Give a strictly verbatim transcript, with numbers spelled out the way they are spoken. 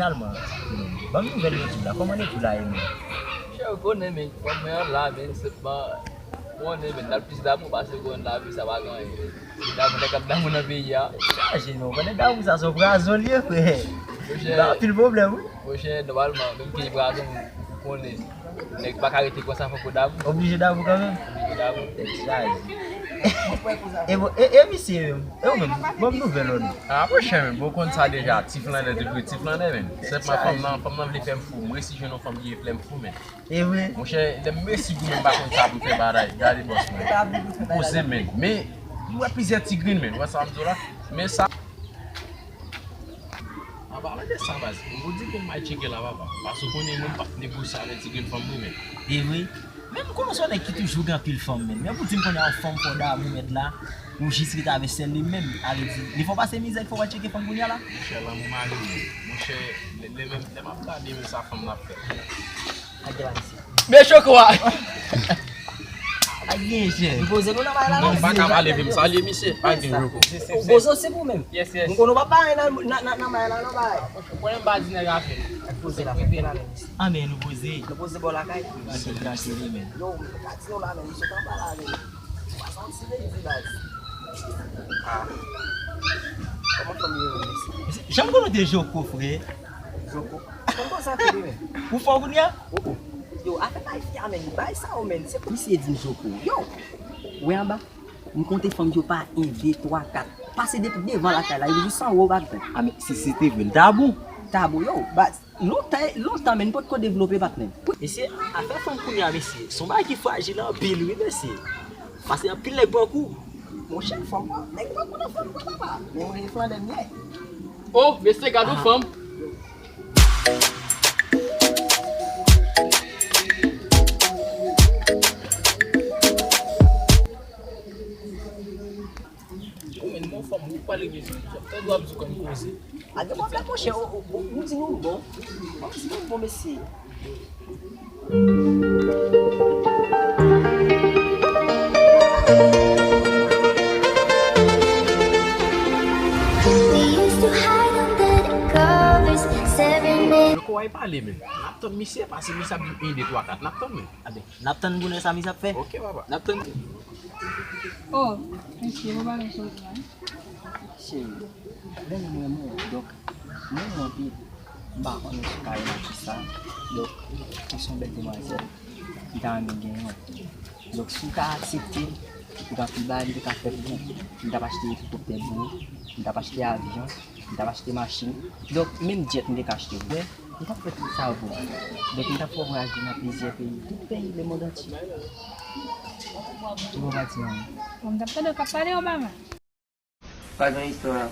Espesyalman, ban m nouvèl etid la. Kòman etid la ye menm? Chè, ou konnen, men, fanm mwen an la, men, sèlman, ou konnen, men, n ap plis damou pase ou konn lavi, sa pa gen anyen. Damou, nèg k ap damou nan peyi a. Chaje non, konnen damou sa se yon prazon li ye, frè. Li ba anpil pwoblèm, wi. Monchè, nòmalman, menm ke li prazon, ou konnen. Nèg pa ka rete konsa, fòk ou damou. Oblije damou kanmenm. Oblije damou. Tèt chaje. E bon, e, e misye menm? E ou menm? Ban m nouvèl ou non. Ah, monchè, men, bon, konn sa deja. Ti Flandè, depi Ti Flandè, men. Sèlman fanm nan, fanm nan vle fè m fou. M resi jwenn yon fanm ki vle fè m fou, men. E vre? Monchè, lè m resi goumen, m pa konn sa pou m fè bagay. Gade bòs mwen. Poze, men. Men, m wè plizyè ti grenn, men. Ou wè sa m di w la? Men sa. An palan de sa, baz, m pou di ke m al tcheke la, papa. Paske w konnen mwen p ap negosye avèk ti grenn fanm mwen, men. E vre? Men m konnen se yon nèg ki toujou gen anpil fanm, men. Men pou di m konnen yon fanm fò damou mèt la, ou jis rete avèk sèl li menm. Ale di, li fè w pase mizè, li fè w al tcheke fanm kounye a la? Monchè, lanmou mare w, men. Monchè, lè, lè, lè, lè m ap gade, men sa fanm nan ap fè. Ak de la misye. Men choko a. Ak gen chè. M poze nou nan bay la. Non, m pa ka pale, men m salye misye. Pa gen choko. Ou poze osi pou menm. Yes, yes. M konnen w pa bay nan, nan, nan, nan bay la, nan bay. Ou konnen m pa di nèg afè. Ak poze la, fè la, men misye. Ah, men nou poze. Nou poze bò lakay. Misye tranchye li, men. Yo, m ka di nou la, men misye t anba la, men. Ou pa santi, men, di baz. Ah. Kòman fanm yo, men misye? Jan m konnen w te joko, frè. Joko. Konn konsa fè li, men. Ou fò kounye a? Oh, oh. Yo, afè bay fi a, men, bay sa yo, men. Se pou misye di m joko. Yo! Wè anba, m konte fanm yo pa en, de, twa, kat. Pase depi devan lakay la, yo jis anwo, patnè. Ah, men si se te vre, l ta bon. Ta bon, yo, baz. Lontan, lontan, men, m potko devlope, patnè. Mesye, afè fanm kounye a, mesye, se yon bagay ki frajil anpil, wi, mesye. Paske anpil nèg pran kou. Monchè, fanm pran, nèg pran kou nan fanm pran papa. Men mwen, e Flandè m ye. Oh, mesye, gade yon fanm. Ou menm, yon fanm, ou pale mesye, fè dwa ap di kòm koze. A gen pwoblèm, monchè, ou, ou, ou, ou di nou bon. Ou di nou bon, mesye. We used to hide under the covers, seven. Yo, kò a pale, men. N ap tann misye, pase misye ap di en, de, twa, kat. N ap tann, men. Aben, n ap tann bonè sa misye ap fè. Ok, papa. N ap tann. Oh, mesye, bon bagay sa w di la, wi. Cheri, lè m renmen w, donk, m renmen w anpil. M pa konnen si w ka renmen atis sa. Donk, ou se yon bèl demwazèl. M ta renmen genyen w. Donk, si w ka aksepte m, ou ka pi ba, m te ka fè pou ou. M t ap achte elikoptè pou ou. M t ap achte avyon. M t ap achte machin. Donk, menm jet m te ka achte. Wè, m t ap fè tout sa pou ou. Donk, m t ap fè w vwayaje nan plizyè peyi. Tout peyi lemonn antye. Ki bon pati an? Bon, m t ap tande w k ap pale, Obama. Pa gen istwa.